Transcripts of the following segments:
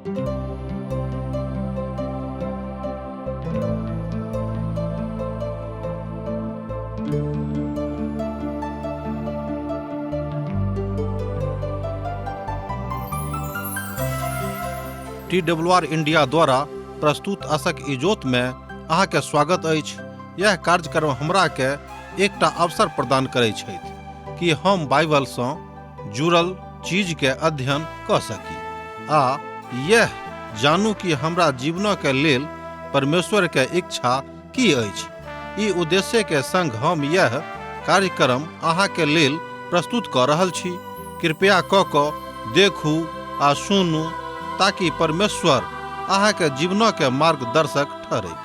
T W R India द्वारा प्रस्तुत आशक इजोत में अहाँके स्वागत अछि। यह कार्यक्रम हमरा के एकटा अवसर प्रदान करै छथि कि हम बाइबल सँ जुड़ल चीज के अध्ययन कऽ सकी आ यह जानू कि हमरा जीवन के लेल परमेश्वर के इच्छा की अछि। ई उद्देश्य के संग हम यह कार्यक्रम अहाँ के लेल प्रस्तुत कऽ रहल छी। कृपया कऽ कऽ देखू आ सुनू ताकि परमेश्वर अहाँ के जीवन के मार्गदर्शक ठहरैक।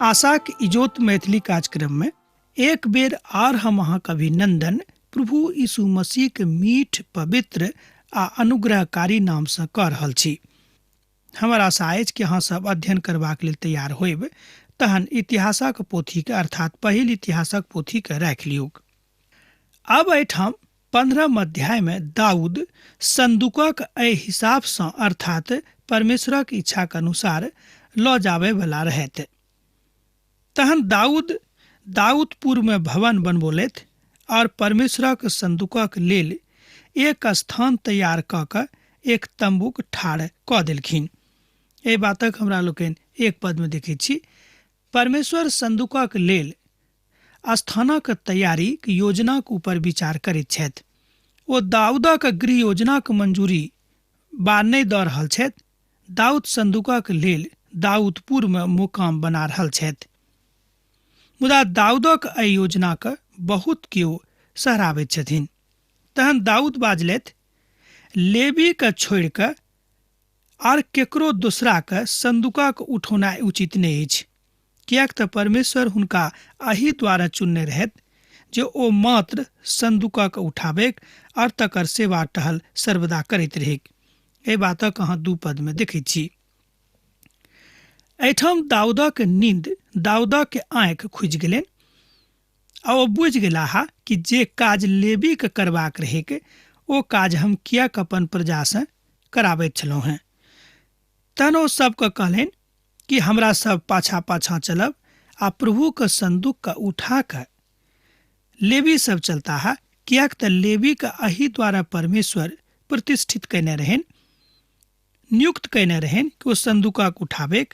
आशाक इजोत मैथिली कार्यक्रम में एक बेर आर हम अहाँक अभिनंदन प्रभु यीशु मसीह के मीठ पवित्र आ अनुग्रहकारी नाम से कऽ रहल छी। हमर आशा अछि कि अहाँ सब अध्ययन करबाक लेल तैयार होयब, तहन इतिहासक पोथीके अर्थात पहिल इतिहासक पोथीके राखि लियौक। आब एहिठाम 15 अध्याय में दाऊद संदूकक एहि हिसाबसँ अर्थात परमेश्वरक इच्छाक अनुसार लऽ जाबय वला रहथि। तहन दाऊद दाऊदपुर में भवन बनबौलथि और परमेश्वरक संदूकक लेल एक स्थान तैयार कऽ कऽ एक तम्बूक ठाढ़ कऽ देलखिन। एहि बातक हमरा लोकनि एक पद में देखैत छी। परमेश्वर संदूकक लेल स्थानक तैयारीक योजनाक ऊपर विचार करैत छथि। ओ दाऊदक गृह योजनाक मंजूरी बा नहि दऽ रहल छथि। दाऊद संदूकक लेल दाऊदपुर में मुकाम बना रहल छथि। मुदा दाऊदक एहि योजनाक बहुत केओ सहराबैत छथिन। तहन दाऊद बाजलथि, लेबी के छोड़ि कऽ आर केकरो दोसराके संदूकक उठौनाइ उचित नहि अछि, किएक तऽ परमेश्वर हुनका एहि द्वारा चुनने रहथि जे ओ मात्र संदूकक उठाबैक और तकर सेवा टहल सर्वदा करैत रहैक। एहि बातक अहाँ 2 पद में देखैत छी। एहिठाम दाऊदक नींद, दाऊदक आँखि खुजि गेलनि आ ओ बुझि गेलाह कि जे काज लेबीके करबाक रहैक ओ काज हम किएक अपन प्रजासँ कराबैत छलहुँ हेँ। तहन ओ सबके कहलनि कि हमरा सब पाछा पाछा चलब आ प्रभुके संदूकके उठा कऽ लेबी सब चलता है, किएक तऽ लेबीके एहि द्वारा परमेश्वर प्रतिष्ठित कयने रहनि, नियुक्त कयने रहनि कि ओ संदूकक उठाबैक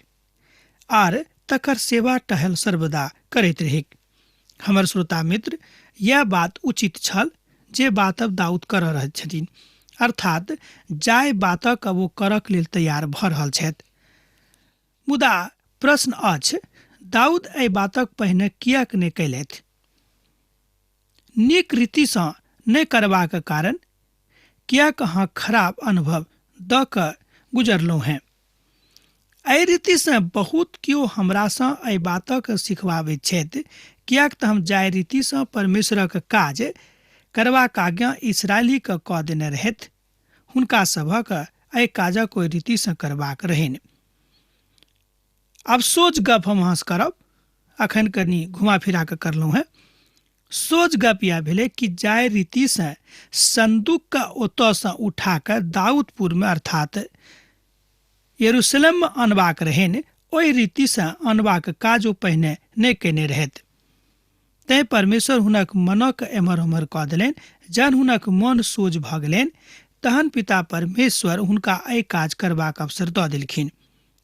आर तकर सेवा टहल सर्वदा करैत रहैक। हमर श्रोता मित्र, यह बात उचित छल जे बात अब दाऊद कर रहल छथिन, अर्थात जाय बातक अब ओ करक लेल तैयार भऽ रहल छथि। मुदा प्रश्न अछि, दाऊद एहि बातक पहिने किएक नहि कयलथि? नीक रीतिसँ नहि करबाक कारण किएक अहाँ खराब अनुभव दऽ कऽ गुजरलहुँ हेँ? एहि रीतिसँ बहुत केओ हमरासँ एहि बातक सिखबाबैत छथि, किएक तऽ हम जाहि रीतिसँ परमेश्वरक काज करबाक आज्ञा इसरायलीके कऽ देने रहथि, हुनका सभक एहि काजक ओहि रीतिसँ करबाक रहनि। आब सोझ गप हम अहाँसँ करब, अखन कनि घुमा फिरा कऽ करलहुँ हेँ। सोझ गप यह भेलै कि जाहि रीतिसँ संदूकके ओतऽसँ उठा कऽ दाऊदपुरमे अर्थात यरूशलेममे अनबाक रहनि, ओहि रीतिसँ अनबाक काज ओ पहिने नहि कयने रहथि। तैँ परमेश्वर हुनक मनक एम्हर ओम्हर कऽ देलनि। जहन हुनक मन सोझ भऽ गेलनि तहन पिता परमेश्वर हुनका एहि काज करबाक अवसर दऽ देलखिन।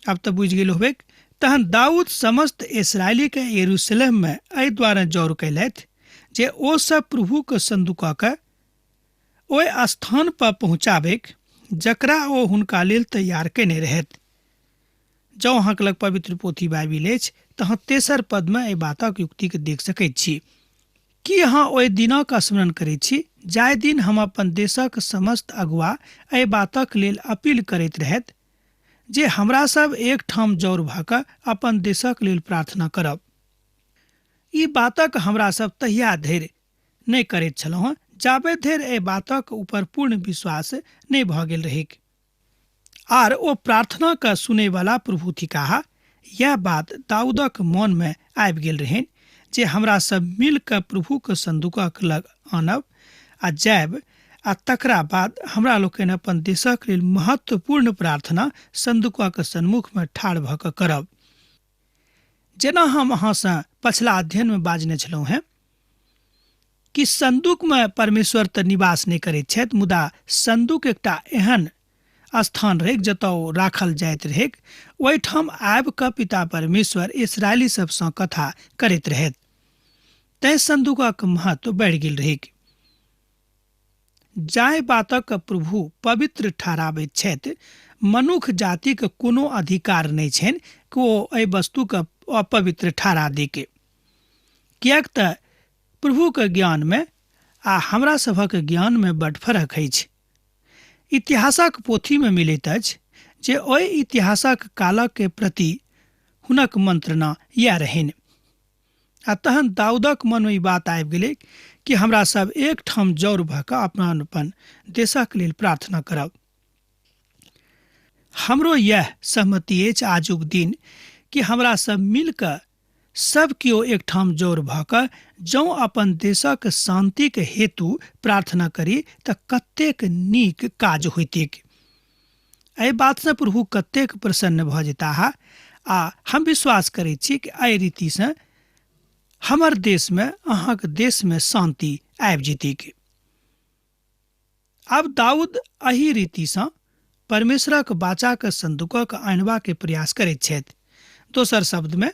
अब तऽ बुझि गेल होबेक। तहन दाऊद समस्त इसरायलीके यरूशलेममे एहि द्वारे जौर कयलथि जे ओ सब प्रभुके संदूकके ओहि स्थान पर पहुँचाबैक जकरा ओ हुनका लेल तैयार कयने रहथि। जँ अहाँके लग पवित्र पोथी बाइबिल अछि तऽ अहाँ तेसर पदमे एहि बातक युक्तिके देख सकैत छी। की अहाँ ओहि दिनक स्मरण करैत छी जाहि दिन हम अपन देशक समस्त अगुआ एहि बातक लेल अपील करैत रहथि जे हमरा सब एक ठाम जौर भऽ कऽ अपन देशक लेल प्रार्थना करब? ई बातक हमरा सब तहिया धरि नहि करैत छलहुँ जाबे धरि एहि बातक ऊपर पूर्ण विश्वास नहि भऽ गेल रहैक। आर ओ प्रार्थना के सुनैवला प्रभु थिकाह। यह बात दाऊदक मन में आबि गेल रहनि जे हमरा सब मिल कऽ प्रभु के संदूकक लग आनब आ जायब आ तकरा बाद हमरा लोकनि अपन देशक लेल महत्वपूर्ण प्रार्थना संदूकक सन्मुखमे ठाढ़ भऽ कऽ करब। जेना हम अहाँसँ पछिला अध्ययनमे बाजने छलहुँ हेँ कि संदूकमे परमेश्वर तऽ निवास नहि करैत छथि, मुदा संदूक एकटा एहन स्थान रहैक जतऽ ओ राखल जाइत रहैक। ओहिठाम आबि कऽ पिता परमेश्वर इसराइली सभसँ कथा करैत रहथि, तैँ संदूकक महत्व बढ़ि गेल रहैक। जाहि बातक प्रभु पवित्र ठहराबैत छथि, मनुख जातिक कोनो अधिकार नहि छनि कि ओ एहि वस्तुके अपवित्र ठहरा दैके, किएक तऽ प्रभुके ज्ञानमे आ हमरा सभक ज्ञानमे बड्ड फरक अछि। इतिहासक पोथीमे मिलैत अछि जे ओहि इतिहासक कालक प्रति हुनक मंत्रणा इएह रहनि। आ तहन दाऊदक मनमे ई बात आबि गेलै कि हमरा सब एकठाम जौर भऽ कऽ अपन अपन देशक लेल प्रार्थना करब। हमरो इएह सहमति अछि आजुक दिन कि हमरा सब मिल कऽ सब केओ एकठाम जौर भऽ कऽ जौं अपन देशक शान्तिक हेतु प्रार्थना करी तऽ कतेक नीक काज होइतैक। एहि बातसँ प्रभु कतेक प्रसन्न भऽ जेताह आ हम विश्वास करैत छी कि एहि रीतिसँ हमर देशमे अहाँक देशमे शान्ति आबि जेतैक। आब दाऊद एहि रीतिसँ परमेश्वरक बाचाक संदूकक आनबाक प्रयास करैत छथि। दोसर शब्दमे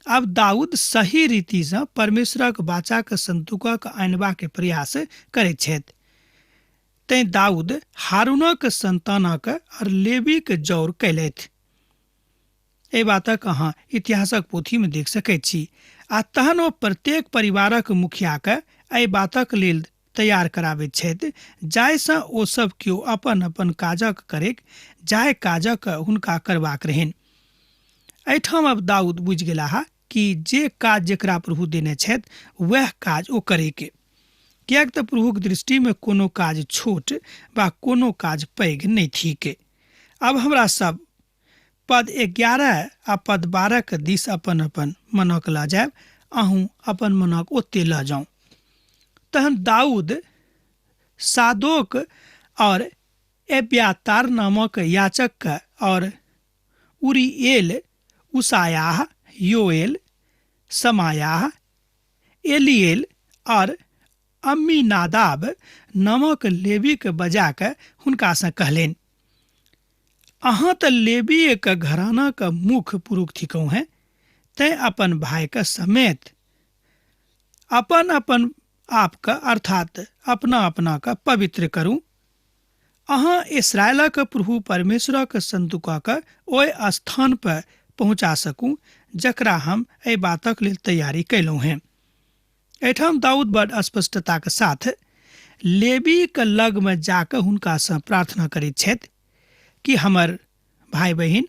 आब दाऊद सही रीतिसँ परमेश्वरक बाचाक संदूकक आनबाक प्रयास करैत छथि। तैँ दाऊद हारूनक संतानक और लेवीक जौर कयलथि। एहि बातक अहाँ इतिहासक पोथीमे देख सकैत छी। आ तहन ओ प्रत्येक परिवारक मुखियाके एहि बातक लेल तैयार कराबैत छथि जाहिसँ ओ सब केओ अपन अपन काजक करैक, जाहि काजक हुनका करबाक रहनि। एहिठाम आब दाऊद बुझि गेलाह कि जे काज जकरा प्रभु देने छथि वएह काज ओ करैके, किएक तऽ प्रभुक दृष्टिमे कोनो काज छोट वा कोनो काज पैघ नहि थिक। आब हमरा सब पद 11 आ पद 12 के दिस अपन अपन मनक लऽ जायब, अहूँ अपन मनक ओते लऽ जाउ। तहन दाऊद सादोक और एब्यातार नामक याचक और उरीएल, उसायाह, योएल, समायाह, एलिएल और अम्मीनादाब नामक लेवीके बजा कऽ हुनकासँ कहलनि, अहाँ तऽ लेवीके घरानाके मुख्य पुरुष थिकहुँ हेँ, तैँ अपन भाइके समेत अपन अपन आपके अर्थात अपना अपना के पवित्र करू। अहाँ इसराइलक प्रभु परमेश्वरक संदूकक ओहि स्थान पर पहुँचा सकू जकरा हम एहि बातक लेल तैयारी कयलहुँ हेँ। एहिठाम दाऊद बड़ स्पष्टताके साथ लेवीके लगमे जाकऽ हुनकासँ प्रार्थना करैत छथि कि हमर भाई बहिन,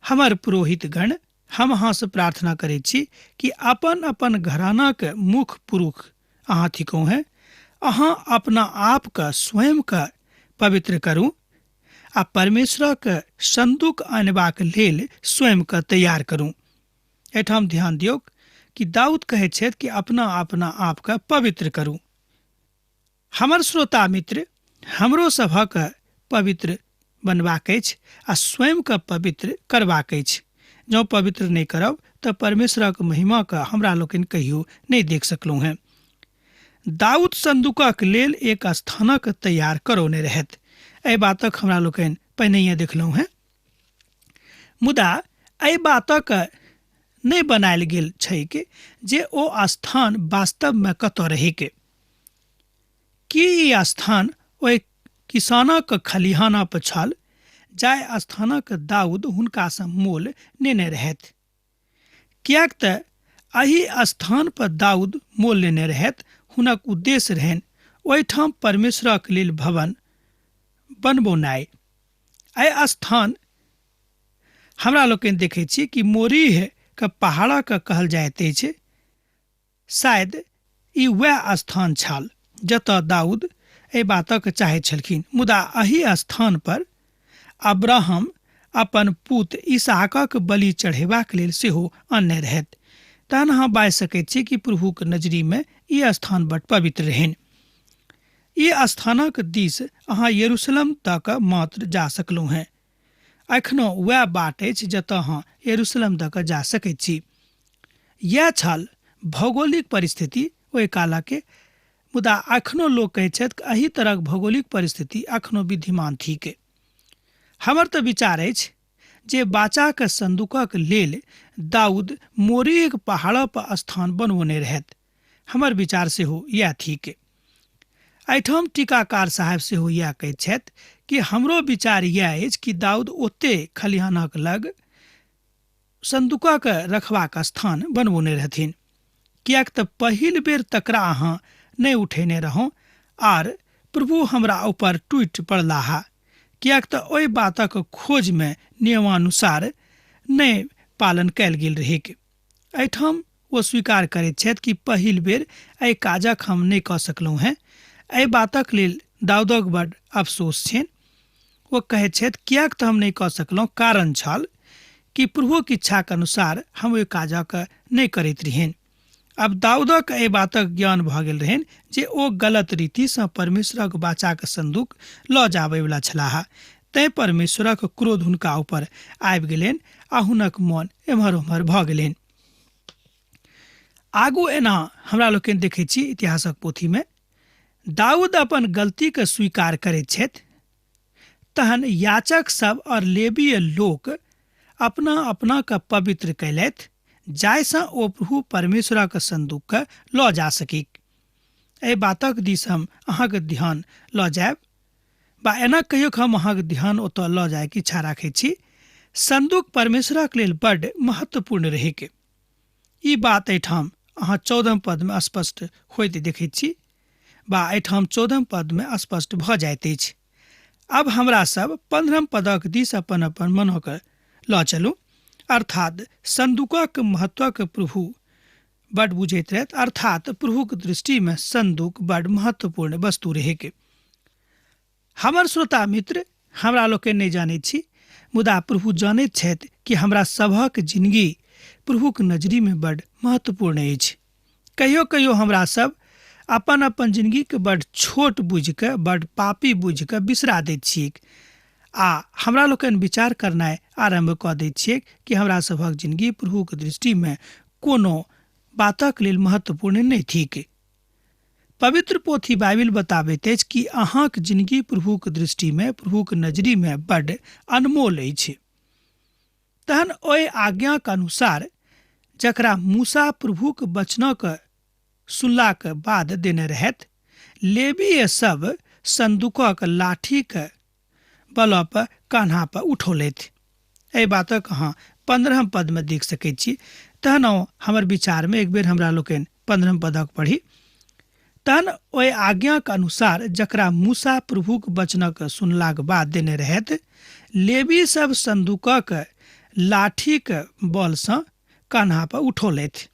हमर पुरोहितगण, हम अहाँसँ प्रार्थना करैत छी कि अपन अपन घरानाके मुख्य पुरुष अहाँ थिकहुँ हेँ, अहाँ अपना आपके स्वयंके पवित्र करू आ परमेश्वरक संदूक अनबाक लेल स्वयंके तैयार करू। एहिठाम ध्यान दियौक कि दाऊद कहैत छथि कि अपना अपना आपके पवित्र करू। हमर श्रोता मित्र, हमरो सभक पवित्र बनबाक अछि आ स्वयंके पवित्र करबाक अछि। जँ पवित्र नहि करब तऽ परमेश्वरक महिमाके हमरा लोकनि कहियो नहि देख सकलहुँ हेँ। दाऊद संदूकक लेल एक स्थानक तैयार करौने रहथि, एहि बातक हमरा लोकनि पहिनहिए देखलहुँ हेँ। मुदा एहि बातक नहि बनायल गेल छैक जे ओ स्थान वास्तवमे कतऽ रहैक। की ई स्थान ओहि किसानक खलिहाना पर छल जाहि स्थानक दाऊद हुनकासँ मोल नेने रहथि? किएक तऽ एहि स्थान पर दाऊद मोल लेने रहथि, हुनक उद्देश्य रहनि ओहिठाम परमेश्वरक लेल भवन बनबौनाइ। एहि स्थान हमरा लोकनि देखै छी कि मोरीह के पहाड़क कहल जाइत अछि। शायद ई वएह स्थान छल जतऽ दाऊद एहि बातक चाहैत छलखिन। मुदा एहि स्थान पर अब्राहम अपन पुत इसहाकक बलि चढ़ेबाक लेल सेहो अनने रहथि। तहन अहाँ बाजि सकैत छी कि प्रभुक नजरीमे ई स्थान बड पवित्र रहनि। ई स्थानक दिस अहाँ यरूशलेम तक मात्र जा सकलहुँ हेँ। एखनो वएह बाट अछि जतऽ अहाँ यरूशलेम दऽ कऽ जा सकैत छी। इएह छल भौगोलिक परिस्थिति ओहि कालके, मुदा एखनो लोक कहैत छथि एहि तरहक भौगोलिक परिस्थिति एखनो विद्यमान थिक। हमर तऽ विचार अछि जे बाचाक संदूकक लेल दाऊद मोरीह पहाड़ पर स्थान बनवने रहथि। हमर विचार सेहो इएह थिक। एहिठाम टीकाकार साहेब सेहो इएह कहैत छथि कि हमरो विचार इएह अछि कि दाऊद ओते खलिहानक लग संदूकक रखबाक स्थान बनबौने रहथिन, किएक तऽ पहिल बेर तकरा अहाँ नहि उठेने रहौं आर प्रभु हमरा ऊपर टूटि पड़लाह, किएक तऽ ओहि बातक खोजमे नियमानुसार नहि पालन कयल गेल रहैक। एहिठाम ओ स्वीकार करैत छथि कि पहिल बेर एहि काजक हम नहि कऽ सकलहुँ हेँ। एहि बातक लेल दाऊदक बड अफसोस छनि। ओ कहैत छथि किएक तऽ हम नहि कऽ सकलहुँ, कारण छल कि प्रभुक इच्छाक अनुसार हम ओहि काजक नहि करैत रहियनि। आब दाऊदक एहि बातक ज्ञान भऽ गेल रहनि जे ओ गलत रीतिसँ परमेश्वरक बाचाक संदूक लऽ जाबयवला छलाह, तैँ परमेश्वरक क्रोध हुनका ऊपर आबि गेलनि आ हुनक मन एम्हर ओम्हर भऽ गेलनि। आगू एना हमरा लोकनि देखै छी इतिहासक पोथीमे दाऊद अपन गलतीके स्वीकार करैत छथि। तहन याचक सब और लेबीय लोक अपना अपना के पवित्र कयलथि जाहिसँ ओ प्रभु परमेश्वरक संदूकके लऽ जा सकी। एहि बातक दिस हम अहाँके ध्यान लऽ जायब बा एना कहियो हम अहाँके ध्यान ओतऽ लऽ जायके इच्छा राखै छी। संदूक परमेश्वरक लेल बड्ड महत्वपूर्ण रहैक। ई बात एहिठाम अहाँ 14 पदमे स्पष्ट होइत देखैत छी बा एहिठाम 14 पदमे स्पष्ट भऽ जाइत अछि। अब हमरा सब 15 पदक दिस अपन अपन मनोक लऽ चलू। अर्थात संदूकक महत्वक प्रभु बड बुझैत रहथि, अर्थात प्रभुक दृष्टिमे संदूक बड महत्वपूर्ण वस्तु रहैक। हमर श्रोता मित्र, हमरा लोकनि नहि जानैत छी, मुदा प्रभु जानैत छथि कि हमरा सभक जिंदगी प्रभुक नजरीमे बड महत्वपूर्ण अछि। कहियो कहियो हमरा सब अपन अपन जिंदगीके बड छोट बुझिकऽ, बड पापी बुझिकऽ बिसरा दैत छियैक आ हमरा लोकनि विचार करनाइ आरम्भ कऽ दैत छियैक कि हमरा सभक जिंदगी प्रभुक दृष्टिमे कोनो बातक लेल महत्वपूर्ण नहि थिक। पवित्र पोथी बाइबिल बताबैत अछि कि अहाँक जिंदगी प्रभुक दृष्टिमे, प्रभुक नजरीमे बड अनमोल अछि। तहन ओहि आज्ञाक अनुसार जकरा मूसा प्रभुक वचनक सुनलाक बाद देने रहथि, लेबीय सब संदूकक लाठीक बल पर कान्हा पर उठौलथि। एहि बातक अहाँ 15 पदमे देख सकैत छी। तहन हमर विचारमे एक बेर हमरा लोकनि 15 पदक पढ़ी। तहन ओहि आज्ञाक अनुसार जकरा मूसा प्रभुक वचनक सुनलाक बाद देने रहथि, लेबी सब संदूकक लाठीक बलसँ कान्हा पर उठौलथि।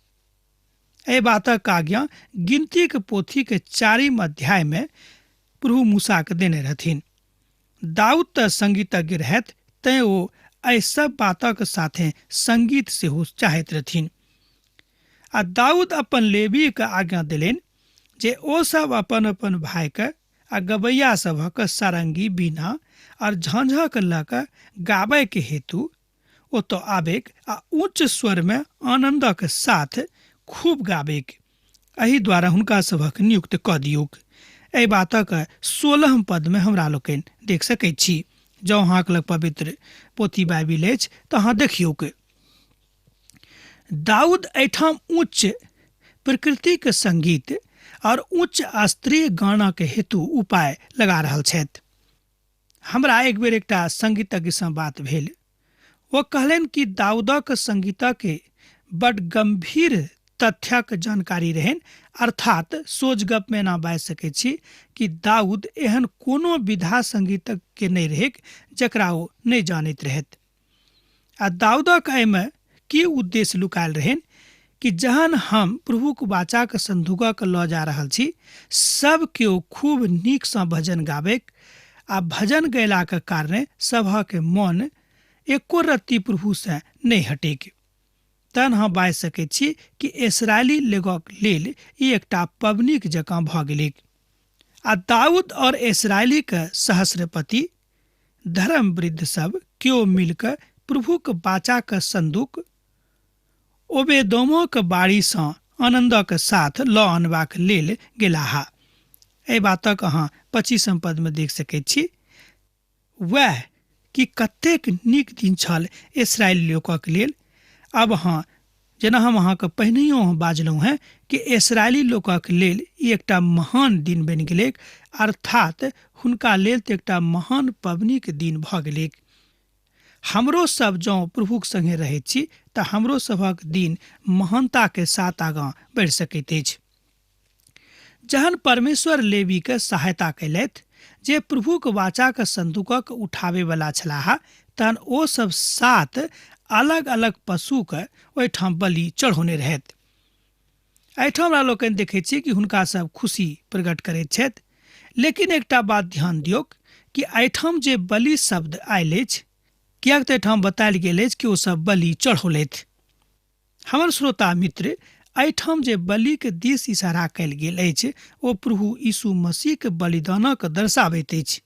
एहि बातक आज्ञा गिनतीक पोथीके 4 अध्यायमे प्रभु मूसाके देने रहथिन। दाऊद तऽ संगीतज्ञ रहथि, तैँ ओ एहि सब बातक साथे संगीत सेहो चाहैत रहथिन। आ दाऊद अपन लेबीके आज्ञा देलनि जे ओ सब अपन अपन भाइके आ गबैया सभक सारंगी, बीना और झाँझक लऽ कऽ गाबयके हेतु ओतऽ आबैक आ उच्च स्वरमे आनन्दक साथ खूब गाबैक। एहि द्वारा हुनका सभक नियुक्त कऽ दियौक। एहि बातक 16 पदमे हमरा लोकनि देख सकैत छी। जँ अहाँके लग पवित्र पोथी बाइबिल अछि तऽ अहाँ देखियौक। दाऊद एहिठाम उच्च प्रकृतिक संगीत और उच्च स्तरीय गानाके हेतु उपाय लगा रहल छथि। हमरा एक बेर एकटा संगीतज्ञसँ बात भेल। ओ कहलनि कि दाऊदक संगीतके बड गंभीर तथ्यक जानकारी रहनि, अर्थात सोझ गपमे एना बाजि सकै छी कि दाऊद एहन कोनो विधा संगीतके नहि रहैक जकरा ओ नहि जानैत रहथि। आ दाऊदक एहिमे की उद्देश्य लुकायल रहनि कि जहन हम प्रभुक वाचाक संदूकक लऽ जा रहल छी, सब केओ खूब नीकसँ भजन गाबैक आ भजन गयलाक कारणे सभक मन एको रत्ती प्रभुसँ नहि हटैक। तहन हम बाजि सकैत छी कि इसराइली लोकक लेल ई एकटा पबनीक जकाँ भऽ गेलैक। आ दाऊद और इसराइलीके सहस्रपति धर्म वृद्ध सब केओ मिलके प्रभुक बाचाके संदूक ओबेदोमोक बाड़ीसँ आनन्दक साथ लऽ अनबाक लेल गेलाह। एहि बातक अहाँ 25 पदमे देख सकैत छी। वएह कि कतेक नीक दिन छल इसराइल लोकक लेल। आब अहाँ जेना हम अहाँके पहिनहियो बाजलहुँ हेँ कि इसराइली लोकक लेल ई एकटा महान दिन बनि गेलैक, अर्थात हुनका लेल तऽ एकटा महान पबनीके दिन भऽ गेलैक। हमरो सब जँ प्रभुक संगे रहैत छी तऽ हमरो सभक दिन महानताके साथ आगाँ बढ़ि सकैत अछि। जहन परमेश्वर लेवीके सहायता कयलथि जे प्रभुक वाचाक संदूकक उठाबैवला छलाह, तहन ओ सब 7 अलग अलग पशुके ओहिठाम बलि चढ़ौने रहथि। एहिठाम हमरा लोकनि देखै छी कि हुनका सब खुशी प्रकट करैत छथि। लेकिन एकटा बात ध्यान दियौक कि एहिठाम जे बलि शब्द आयल अछि, किएक तऽ एहिठाम बतायल गेल अछि कि ओ सब बलि चढ़ौलथि। हमर श्रोता मित्र, एहिठाम जे बलिके दिस इशारा कयल गेल अछि ओ प्रभु यीशु मसीहके बलिदानक दर्शाबैत अछि,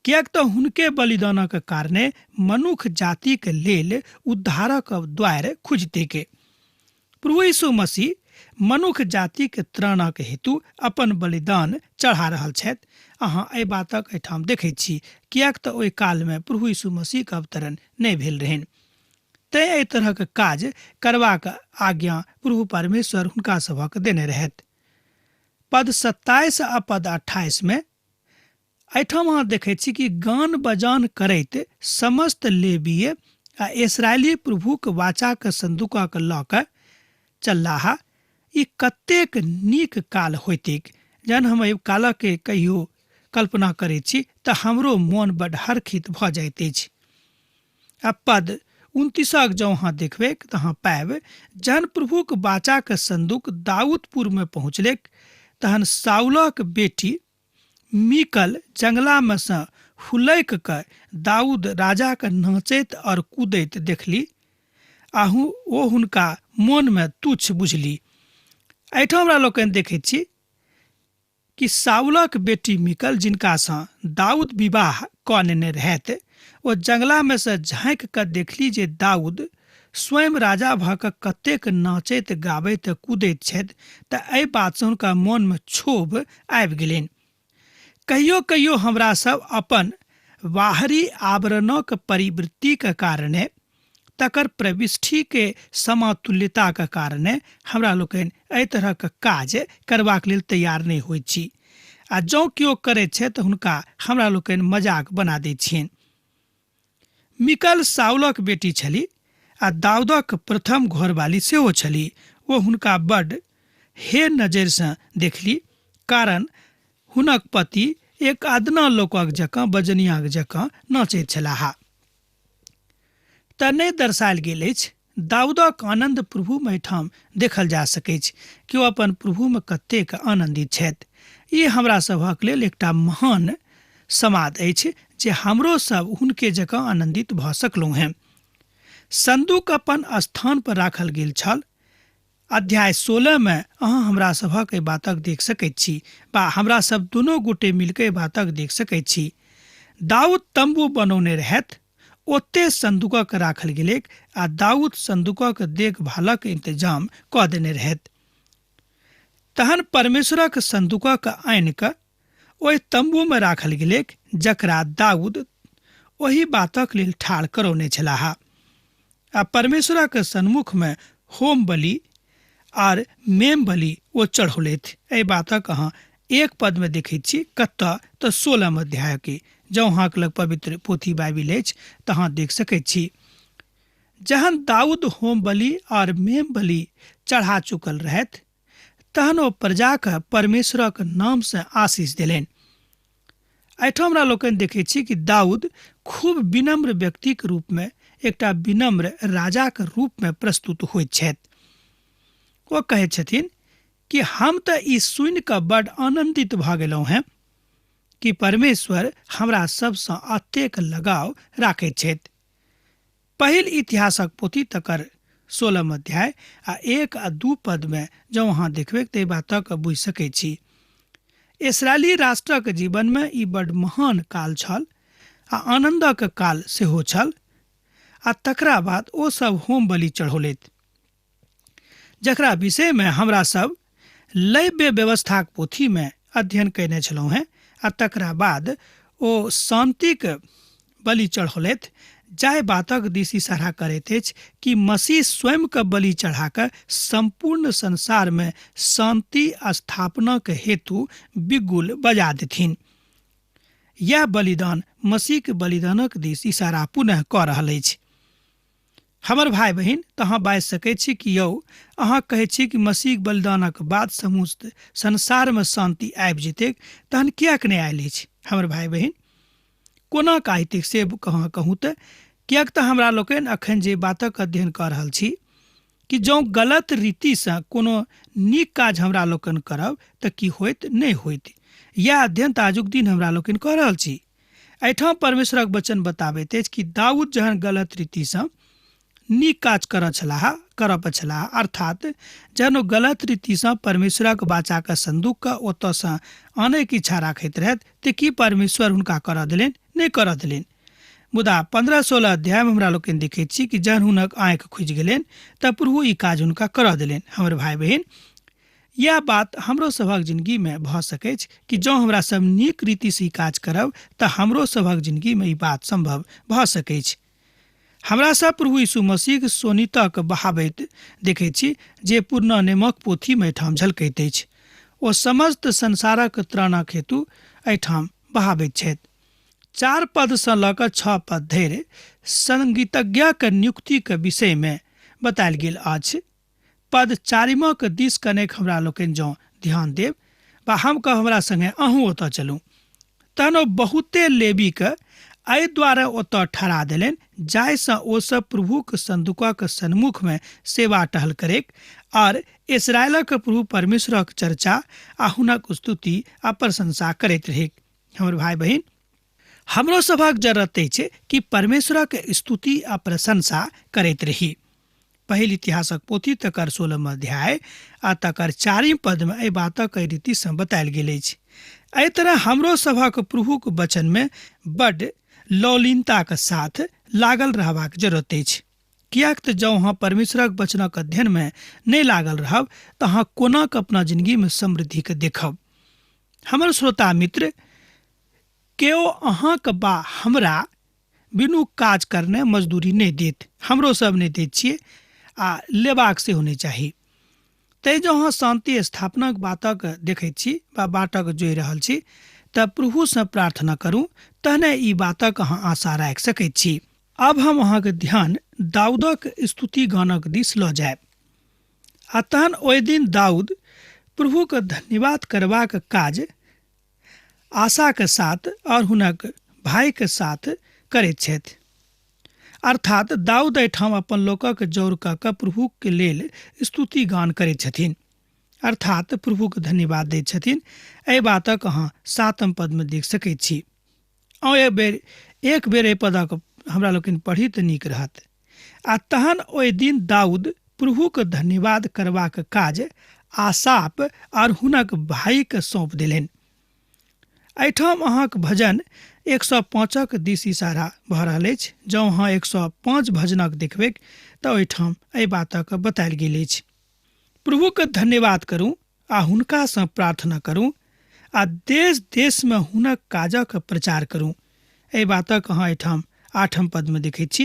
किएक तऽ हुनके बलिदानक कारणे मनुख जातिके लेल उद्धारक द्वार खुजतैक। प्रभु यीशु मसीह मनुख जातिके त्राणक हेतु अपन बलिदान चढ़ा रहल छथि। अहाँ एहि बातक एहिठाम देखैत छी, किएक तऽ ओहि कालमे प्रभु यीशु मसीहके अवतरण नहि भेल रहनि। तैं एहि तरहक काज करबाक आज्ञा प्रभु परमेश्वर हुनका सभक देने रहथि। पद 27 आ पद 28 मे एहिठाम अहाँ देखैत छी कि गान बजान करैत समस्त लेवीय आ इसराइली प्रभुक वाचाक संदूकक लऽ कऽ चललाह। ई कतेक नीक काल होइतैक। जहन हम एहि कालके कहियो कल्पना करैत छी तऽ हमरो मोन बड हर्षित भऽ जाइत अछि। आ पद 29 जँ अहाँ देखबैक तऽ अहाँ पायब, जहन प्रभुक वाचाक संदूक दाऊदपुरमे पहुँचलैक तहन साउलक बेटी मीकल जंगलामे सँ हुलैक कऽ दाऊद राजाके नाचैत और कूदैत देखली आ ओ हुनका मोनमे तुच्छ बुझली। एहिठाम हमरा लोकनि देखैत छी कि साउलक बेटी मिकल, जिनकासँ दाऊद विवाह कऽ नेने रहथि, ओ जंगलामे सँ झाँकि कऽ देखली जे दाऊद स्वयं राजा भऽ कऽ कतेक नाचैत गाबैत कूदैत छथि, तऽ एहि बातसँ हुनका मोनमे क्षोभ आबि गेलनि। कहियो कहियो हमरा सब अपन बाहरी आवरणक परिवृत्तिके कारणे, तकर प्रविष्टिके समतुल्यताके कारणे हमरा लोकनि एहि तरहक काज करबाक लेल तैयार नहि होइत छी, आ जँ केओ करैत छथि तऽ हुनका हमरा लोकनि मजाक बना दैत छियनि। मिकल साउलक बेटी छली आ दाऊदक प्रथम घरवाली सेहो छली। ओ हुनका बड हे नजरिसँ देखली, कारण हुनक पति एक अदना लोकक जकाँ बजनियाक जकाँ नाचैत छलाह। तऽ नहि दर्शायल गेल अछि दाऊदक आनन्द प्रभुमे एहिठाम देखल जा सकैछ कि ओ अपन प्रभुमे कतेक आनन्दित छथि। ई हमरा सभक लेल एकटा महान समाद अछि जे हमरो सब हुनके जकाँ आनन्दित भऽ सकलहुँ हेँ। संदूक अपन स्थान पर राखल गेल छल। अध्याय 16 मे अहाँ हमरा सभक एहि बातक देख सकैत छी, बा हमरा सब दुनू गोटे मिलके एहि बातक देख सकैत छी। दाऊद तंबू बनौने रहथि, ओते संदूकक राखल गेलैक आ दाऊद संदूकक देखभालक इंतजाम कऽ देने रहथि। तहन परमेश्वरक संदूकक आनि कऽ ओहि तंबूमे राखल गेलैक जकरा दाऊद ओहि बातक लेल ठाढ़ करौने छलाह, आ परमेश्वरक सन्मुखमे होम बलि आर मेम बलि ओ चढ़ौलथि। एहि बातक अहाँ एक पदमे देखैत छी, कतऽ तऽ 16 अध्यायके। जँ अहाँके लग पवित्र पोथी बाइबिल अछि तऽ अहाँ देख सकैत छी। जहन दाऊद होम बलि और मेम बलि चढ़ा चुकल रहथि तहन ओ प्रजाके परमेश्वरक नामसँ आशीष देलनि। एहिठाम हमरा लोकनि देखै छी कि दाऊद खूब विनम्र व्यक्तिके रूपमे, एकटा विनम्र राजाके रूपमे प्रस्तुत होइत छथि। ओ कहै छथिन कि हम तऽ ई सुनि कऽ बड आनन्दित भऽ गेलहुँ हेँ कि परमेश्वर हमरा सबसँ अतेक लगाव राखैत छथि। पहिल इतिहासक पोथी तकर 16 अध्याय आ 1 आ 2 पदमे जँ अहाँ देखबै तऽ एहि बातक बुझि सकै छी। इसराइली राष्ट्रक जीवनमे ई बड्ड महान काल छल आ आनन्दक काल सेहो छल। आ तकरा बाद ओ सब होम बलि चढ़ौलथि, जकरा विषयमे हमरा सब लैव्य व्यवस्थाक पोथीमे अध्ययन कयने छलहुँ हेँ। आ तकरा बाद ओ शान्तिक बलि चढ़ौलथि, जाहि बातक दिस इशारा करैत अछि कि मसीह स्वयंके बलि चढ़ा कऽ सम्पूर्ण संसारमे शान्ति स्थापनाक हेतु बिगुल बजा देथिन। यह बलिदान मसीहके बलिदानक दिस इशारा पुनः कऽ रहल अछि। हमर भाय बहिन, तऽ अहाँ बाजि सकै छी कि यौ अहाँ कहै छी कि मसीह बलिदानक बाद समस्त संसारमे शान्ति आबि जेतैक, तहन किएक नहि आयल अछि? हमर भाय बहिन, कोना कहतै से कहाँ कहूँ तऽ, किएक तऽ हमरा लोकनि अखन जे बातक अध्ययन कऽ रहल छी कि जँ गलत रीतिसँ कोनो नीक काज हमरा लोकनि करब तऽ की होइत नहि होइत, इएह अध्ययन तऽ आजुक दिन हमरा लोकनि कऽ रहल छी। एहिठाम परमेश्वरक वचन बताबैत अछि कि दाऊद जहन गलत रीतिसँ नीक काज करऽ छलाह, अर्थात जहन ओ गलत रीतिसँ परमेश्वरक बाचाके संदूकके ओतऽसँ आनैके इच्छा राखैत रहथि, तऽ की परमेश्वर हुनका करऽ देलनि? नहि करऽ देलनि। मुदा 15-16 अध्यायमे हमरा लोकनि देखैत छी कि जहन हुनक आँखि खुजि गेलनि तऽ प्रभु ई काज हुनका करऽ देलनि। हमर भाय बहिन, यह बात हमरो सभक जिंदगीमे भऽ सकैछ कि जँ हमरा सब नीक रीतिसँ ई काज करब तऽ हमरो सभक जिंदगीमे ई बात सम्भव भऽ सकैछ। हमरा सब प्रभु यीशु मसीहक सोनितक बहाबैत देखैत छी जे पुरना नेमक पोथीमे एहिठाम झलकैत अछि। ओ समस्त संसारक त्राणक हेतु एहिठाम बहाबैत छथि। 4 पदसँ लऽ कऽ 6 पद धरि संगीतज्ञक नियुक्तिक विषयमे बतायल गेल अछि। पद 4 दिस कनेक हमरा लोकनि जँ ध्यान देब वा हम कह हमरा संगे अहूँ ओतऽ चलू, तहन ओ बहुते लेबीके एहि द्वारे ओतऽ ठहरा देलनि जाहिसँ ओसभ प्रभुक संदूकक सन्मुखमे सेवा टहल करैक और इसराइलक प्रभु परमेश्वरक चर्चा आ हुनक स्तुति आ प्रशंसा करैत रहैक। हमर भाय बहिन, हमरो सभक जरूरत अछि कि परमेश्वरक स्तुति आ प्रशंसा करैत रही। पहिल इतिहासक पोथी तकर 16 अध्याय आ तकर 4 पदमे एहि बातक एहि रीतिसँ बतायल गेल अछि। एहि तरह हमरो सभक प्रभुक वचनमे बड्ड लौलीनताक साथ लागल रहबाक जरूरत अछि, किएक तऽ जँ अहाँ परमेश्वरक वचनक अध्ययनमे नहि लागल रहब तऽ अहाँ कोना कऽ अपना जिंदगीमे समृद्धिके देखब। हमर श्रोता मित्र, केओ अहाँके बा हमरा बिनु काज करने मजदूरी नहि देत, हमरो सब नहि दैत छियै आ लेबाक सेहो नहि चाही। तैँ जँ अहाँ शान्ति स्थापनाक बातक देखैत छी वा बाटक जोहि रहल छी तऽ प्रभुसँ प्रार्थना करू, तहने ई बातक अहाँ आशा राखि सकैत छी। आब हम अहाँके ध्यान दाऊदक स्तुति गानक दिस लऽ जायब। आ तहन ओहि दिन दाऊद प्रभुके धन्यवाद करबाक काज आशाके साथ और हुनक भाईके साथ करैत छथि। अर्थात दाऊद एहिठाम अपन लोकक जौर कऽ कऽ प्रभुके लेल स्तुति गान करैत छथिन, अर्थात प्रभुके धन्यवाद दैत छथिन। एहि बातक अहाँ 7 पदमे देख सकैत छी। आउ एक बेर एहि पदक हमरा लोकनि पढ़ी तऽ नीक रहत। आ तहन ओहि दिन दाऊद प्रभुके धन्यवाद करबाक काज आसाप और हुनक भाईके सौंप देलनि। एहिठाम अहाँक भजन 105 दिस इशारा भऽ रहल अछि। जँ अहाँ 105 भजनक देखबै तऽ ओहिठाम एहि बातक बतायल गेल अछि। प्रभुके धन्यवाद करू आ हुनकासँ प्रार्थना करू आ देश देशमे हुनक काजक प्रचार करू। एहि बातक अहाँ एहिठाम 8 पदमे देखैत छी।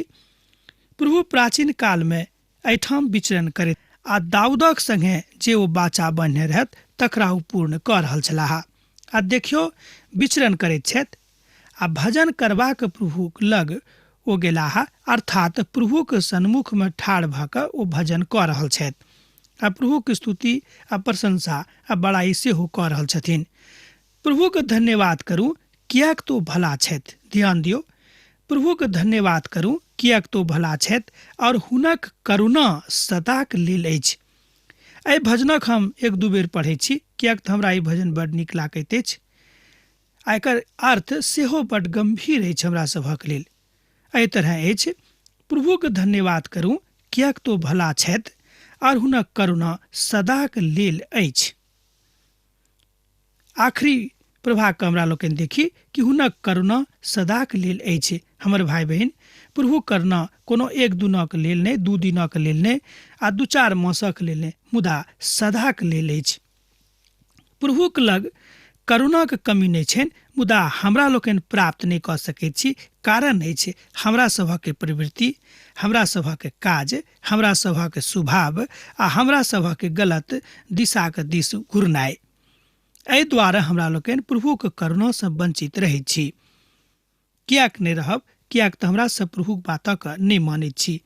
प्रभु प्राचीन कालमे एहिठाम विचरण करैत आ दाऊदक संगे जे ओ बाचा बन्हने रहत तकरा ओ पूर्ण कऽ रहल छलाह। आ देखियौ, विचरण करैत छथि आ भजन करबाक प्रभुक लग ओ गेलाह, अर्थात प्रभुक सन्मुखमे ठाढ़ भऽ कऽ ओ भजन कऽ रहल छथि आ प्रभुक स्तुति आ प्रशंसा आ बड़ाई सेहो कऽ रहल छथिन। प्रभुक धन्यवाद करू किएक तो भला छथि। ध्यान दियौ, प्रभुक धन्यवाद करू किएक तो भला छथि और हुनक करुणा सदाक लेल अछि। एहि भजनक हम 1-2 बेर पढ़ै छी किएक तऽ हमरा ई भजन बड नीक लागैत अछि आ एकर अर्थ सेहो बड गम्भीर अछि हमरा सभक लेल। एहि तरह अछि, प्रभुक धन्यवाद करू किएक तो भला छथि और हुनक करुणा सदाक लेल अछि। आखिरी प्रभावके हमरा लोकनि देखी कि हुनक करुणा सदाक लेल अछि। हमर भाइ बहिन, प्रभु करुणा कोनो एक दिनक लेल नहि, 2 दिनक लेल नहि आ 2-4 मासक लेल नहि, मुदा सदाक लेल अछि। प्रभुक लग करुणाक कमी नहि छनि, मुदा हमरा लोकनि प्राप्त नहि कऽ सकैत छी। कारण अछि हमरा सभक प्रवृत्ति, हमरा सभक काज, हमरा सभक स्वभाव आ हमरा सभक गलत दिशाक दिस घुरनाइ। एहि द्वारा हमरा लोकनि प्रभुक करुणासँ वंचित रहैत छी। किएक नहि रहब? किएक तऽ हमरा सब प्रभुक बातक नहि मानैत छी।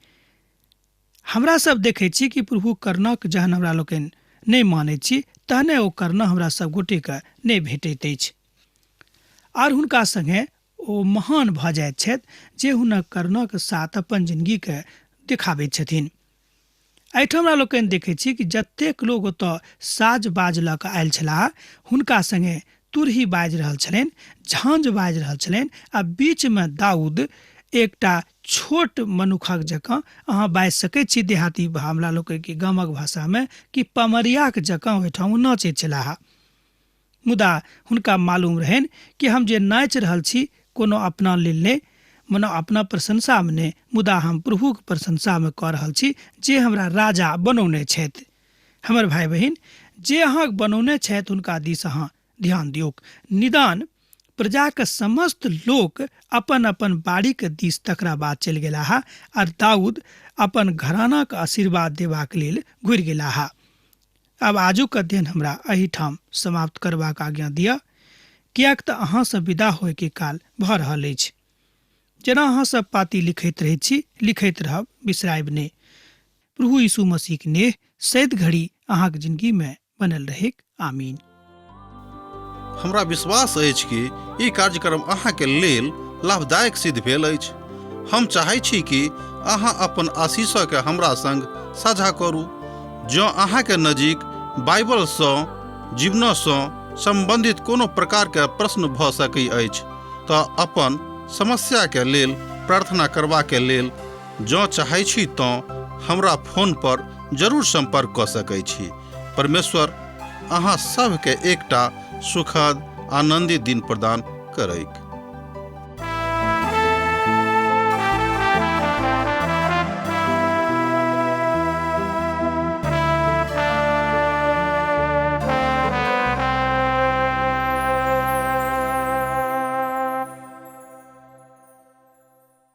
हमरा सब देखै छी कि प्रभु करुणाक जहन हमरा लोकनि नहि मानैत छी तहने ओ करुणा हमरा सब गोटेके नहि भेटैत अछि। आर हुनका संगे ओ महान भऽ जाइत छथि जे हुनक करुणाक साथ अपन जिंदगीके देखाबैत छथिन। एहिठाम हमरा लोकनि देखै छी कि जतेक लोक ओतऽ साज बाज लऽ कऽ आयल छलाह हुनका संगे तुरही बाजि रहल छलनि, झाँझ बाजि रहल छलनि आ बीचमे दाऊद एकटा छोट मनुखक जकाँ, अहाँ बाजि सकै छी देहाती हमरा लोकनिके गामक भाषामे कि पमरियाक जकाँ ओहिठाम ओ नाचैत छलाह। मुदा हुनका मालूम रहनि कि हम जे नाचि रहल छी कोनो अपना लेल नहि, मने अपना प्रशंसामे नहि, मुदा हम प्रभुक प्रशंसामे कऽ रहल छी जे हमरा राजा बनौने छथि। हमर भाइ बहिन, जे अहाँके बनौने छथि हुनका दिस अहाँ ध्यान दियौक। निदान प्रजाके समस्त लोक अपन अपन बाड़ीके दिस तकरा बाद चलि गेलाह आर दाऊद अपन घरानाके आशीर्वाद देबाक लेल घुरि गेलाह। आब आजुक अध्ययन हमरा एहिठाम समाप्त करबाक आज्ञा दिअ, किएक तऽ अहाँसँ विदा होयके काल भऽ रहल अछि। जेना अहाँ सब पाती लिखैत रहैत छी, लिखैत रहब, बिसरायब नहि। प्रभु यीशु मसीहक नेह सैद घड़ी अहाँक जिंदगी में बनल रहेक। आमीन। हमरा विश्वास अछि कि ई कार्यक्रम अहाँके लेल लाभदायक सिद्ध भेल अछि। हम चाहै छी कि अहाँ अपन आशीषके हमरा संग साझा करू। जँ अहाँके नजीक बाइबलसँ जीवनसँ सम्बन्धित कोनो प्रकारके प्रश्न भऽ सकै अछि तऽ अपन समस्याके लेल प्रार्थना करबाके लेल जँ चाहै छी तँ हमरा फोन पर जरूर सम्पर्क कऽ सकै छी। परमेश्वर अहाँ सभके एकटा सुखद आनन्दित दिन प्रदान करैक।